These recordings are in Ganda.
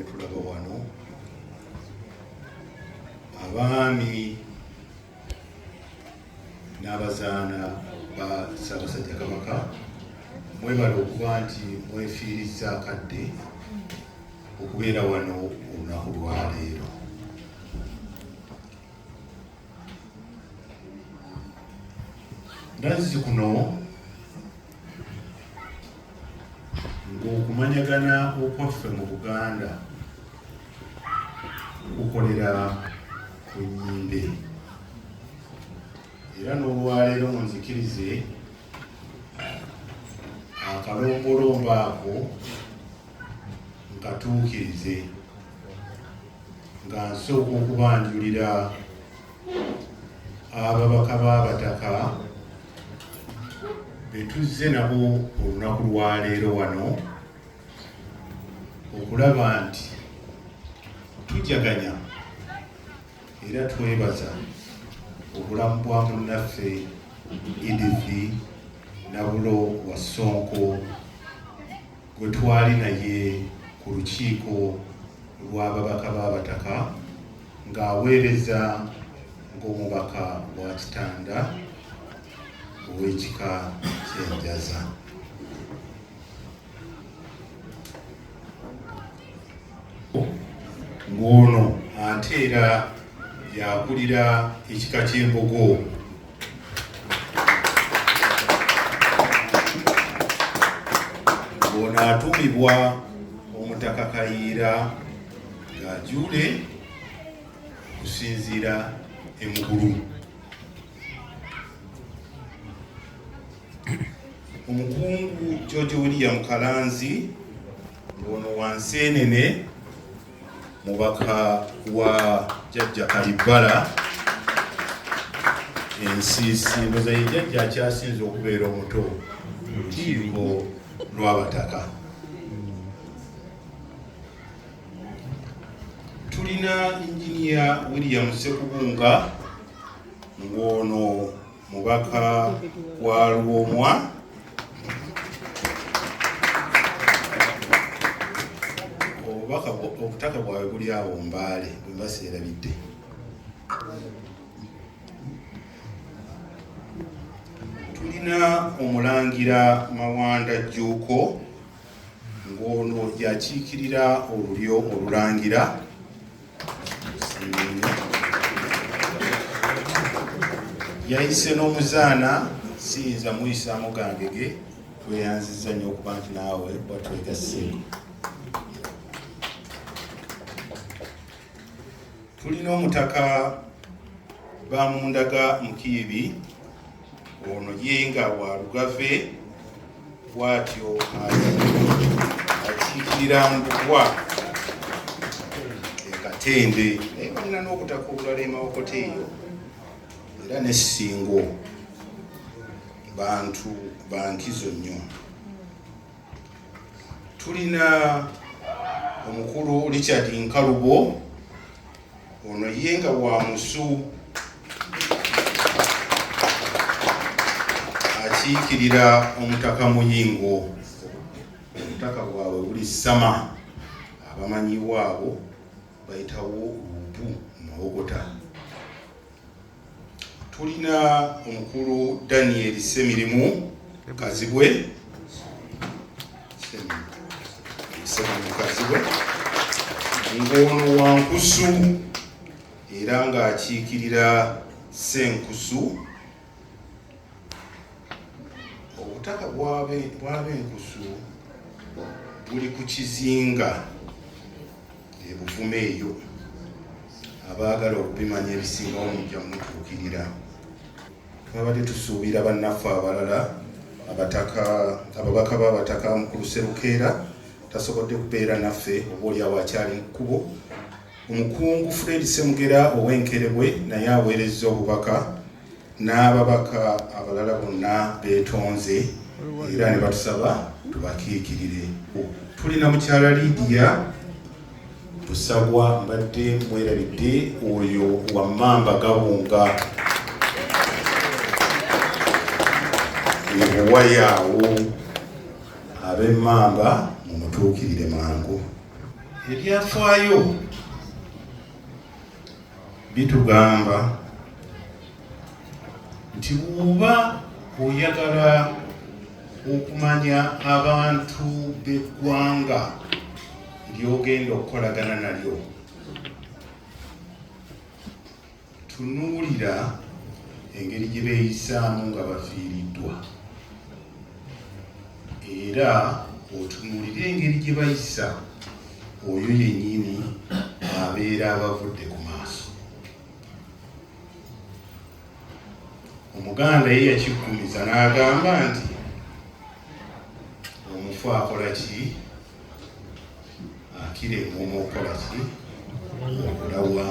betulaba wano, abaami n'abazaana ba Ssaabasajja Kabaka, mwebale okuba nti mwefiirizza akadde okubeera wano olunaku lwaleero. Nazzi kuno ng'okumanyagana okwaffe mu Buganda kukolera ku nnyimbe, era n'olwaleero munzikirize akalombolombo ako nkatuukirize nga nsooka okubanjulira ababaka b'abataka be tuzze nabo olunaku lwaleero wano okulaba nti tujaganya era twebaza obulamu bwa munnaffe Edith Nabulo wa Ssonko gwe twali naye ku lukiiko lw'ababaka b'abataka ng'aweereza ng'omubaka wa Kitanda ow'ekika ky'Enjaza. Ng'ono ate era yakulira ekika ky'Embogo. Ono atumibwa Omutaka Kayiira ng'ajuule okusinziira e Mugulu. Omukungu George William Kalanzi ng'ono wa Nseenene, mubaka wa Jjajja Kalibbala Ensiisi, ndoza ye jjajja akyasinze okubeera omuto mu lukiiko lw'abataka. Tulina Inginiya William Ssekubunga ng'ono mubaka wa Lwomwa, obubaka obutaka bwabwe buli awo Mbaale bwe mba seerabidde. Tulina Omulangira Mawanda Jjuuko ng'ono yakiikirira olulyo olulangira. Yayise n'omuzaana, siyinza muyisaamu gangege. Tweyanzizza nnyo okuba nti naawe watwegasseeko. Tulina Omutaka Bamundaga Mukiibi, ono ye nga wa Lugave, bw'atyo akiikirira Ndugwa e Katende, naye balina n'obutaka obulala e Mawokota eyo era ne Ssingo. Bantu bankizo nnyo. Tulina omukulu Richard Nkalubo, ono ye nga wa Musu, akiikirira Omutaka Muyingo. Obutaka bwabwe buli Sama, abamanyiwo abo bayitawo Luupu mu Mawokota. Tulina omukulu Daniel Ssemirimu Kazibwe, Ssemirimu Kazibwe ng'ono wa Nkusu era ng'akiikirira Ssenkusu. Obutaka bw'Abenkusu buli ku kizinga e Buvuma eyo. Abaagala okubimanya ebisingawo mujja mutuukirira. Twabadde tusuubira bannaffe abalala abataka, ababaka b'abataka, Mukulu Serukeera tasobodde kubeera naffe, oba oliawo akyali mu kkubo. Omukungu Fred Ssemugera ow'Enkerebwe naye aweerezza obubaka, n'ababaka abalala bonna beetonze era ne batusaba tubakiikirire. Tulina mukyala Lydia Busagwa, mbadde mwerabidde, oyo wa Mmamba Gabunga ebuwayaawo, ab'Emmamba mumutuukirire mangu. Ebyafaayo bitugamba nti bw'oba oyagala okumanya abantu b'eggwanga ly'ogenda okukolagana nalyo, tunuulira engeri gye beeyisaamu nga bafiiriddwa, era otunuulire engeri gye bayisa oyo yennyini abeera abavudde ku maaso. Omuganda ye yakiggumiza n'agamba nti omufu akola ki? Akira engoma okukola ki? Okulawa.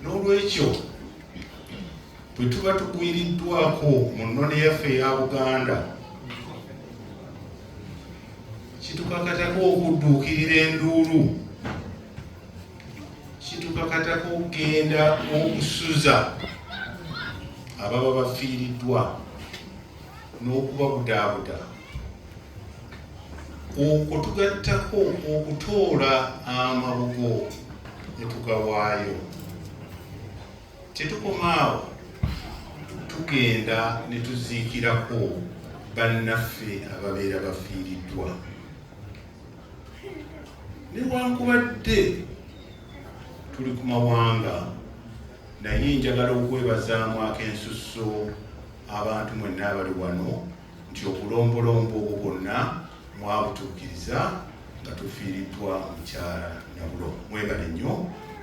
N'olwekyo bwe tuba tugwiriddwako mu nnono yaffe eya Buganda, kitukakatako okudduukirira enduulu, kitukakatako okugenda okusuza ababa bafiiriddwa n'okubabudaabuda. Okwo tugattako okutoola amabugo ne tugawaayo. Tetukoma awo, tugenda ne tuziikirako bannaffe ababeera bafiiriddwa. Newankubadde tuli ku mawanga, naye njagala okwebazaamu ak'ensusso abantu mwenna abali wano nti obulombolombo obwo bwonna mwabutuukiriza nga tufiiriddwa mukyala Nabulo. Mwebale nnyo,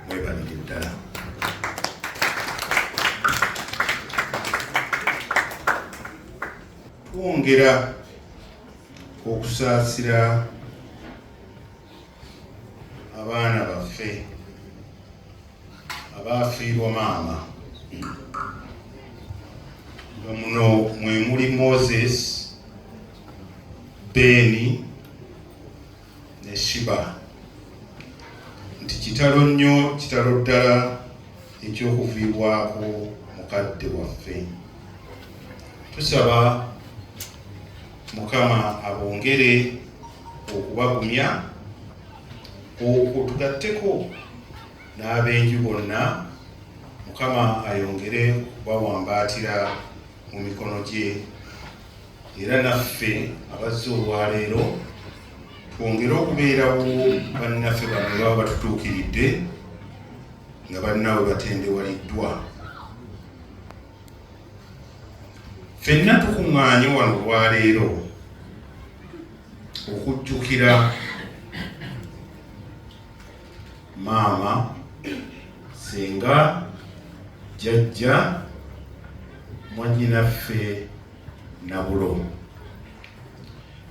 mwebalire ddala. Twongera okusaasira abaana baffe abaafiirwa maama, nga muno mwe muli Moses, Beni ne Shiba, nti kitalo nnyo, kitalo ddala eky'okuviibwako mukadde waffe. Tusaba Mukama abongere okubagumya, okwo tugatteko n'ab'enju bonna, Mukama ayongere okubawambaatira mu mikono gye, era naffe abazze olwaleero twongere okubeerawo bannaffe bano baba batutuukiridde nga bannaabwe batendewaliddwa. Ffenna tukuŋŋaanye wano olwaleero okujjukira maama, ssenga, jjajja, mwannyinaffe Nabulo.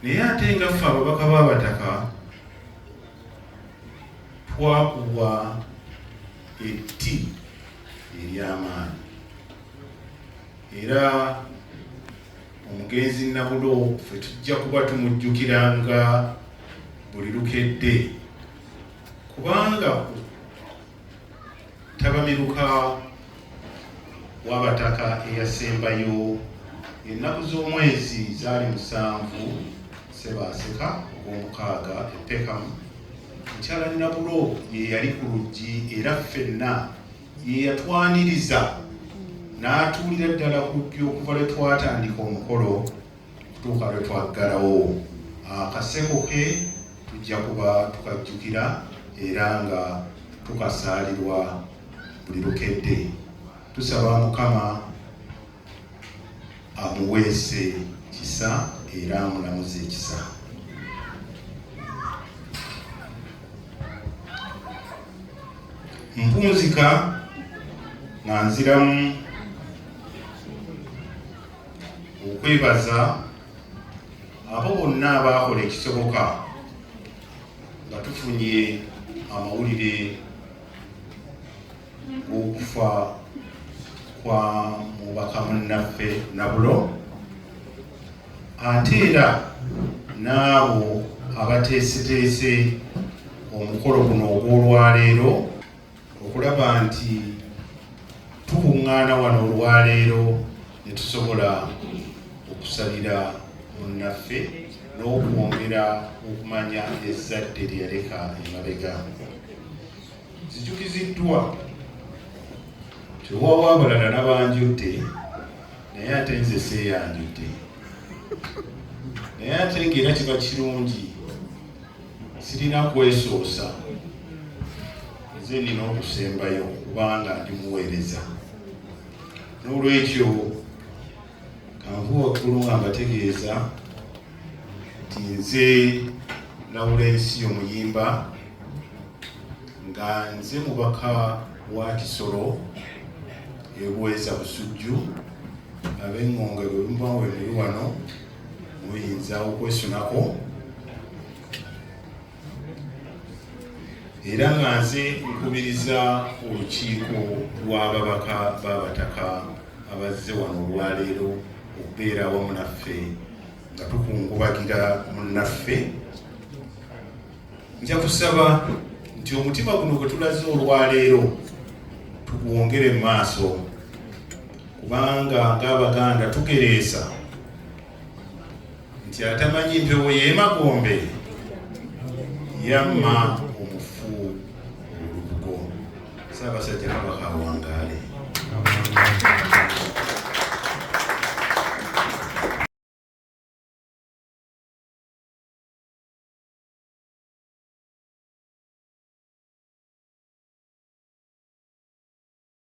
Naye ate nga ffe ababaka b'abataka twakubwa etti ery'amaanyi, era omugenzi Nabulo ffe tujja kuba tumujjukiranga buli lukedde, kubanga tabamiruka w'abataka eyasembayo ennaku z'omwezi zaali 7 Ssebaaseka ogw'omukaaga e Peckham. Mukyala Nabulo ye yali ku luggi, era ffenna ye yatwaniriza n'atuulira ddala ku luggi okuva lwe twatandika omukolo okutuuka lwe twaggalawo. Akaseko ke tujja kuba tukajjukira era nga tukasaalirwa buli lukedde. Tusaba Mukama amuweese kisa era amulamuze ekisa. Mpunzika nga nziramu okwebaza abo bonna abaakola ekisoboka nga tufunye amawulire g'okufa kwa mubaka munnaffe Nabulo, ate era n'abo abateeseteese omukolo guno ogw'olwaleero okulaba nti tukuŋŋaana wano olwaleero ne tusobola okusabira munnaffe n'okwongera okumanya ezzadde lye yaleka emabega. Zijukiziddwa tewawo abalala nabanjudde, naye ate nze seeyanjudde, naye ate ng'era kiba kirungi, sirina kwesoosa, nze nina okusembayo kubanga ndi muweereza. N'olwekyo kanvu waggulu nga mbategeeza nti nze Lawulensiyo Muyimba, nga nze mubaka wa Kisoro ebweza Busujju. Ab'Eŋŋonge bwe muba we muli wano muyinza okwesunako, era nga nze nkubiriza olukiiko lw'ababaka b'abataka abazze wano olwaleero okubeera awamu naffe nga tukungubagira munnaffe. Nja kusaba nti omutima guno gwe tulaze olwaleero tugwongere mu maaso, kubanga ng'Abaganda tugereesa nti atamanyi mpewo y'emagombe yamma omufu olubugo. Ssaabasajja Kabaka awangaale.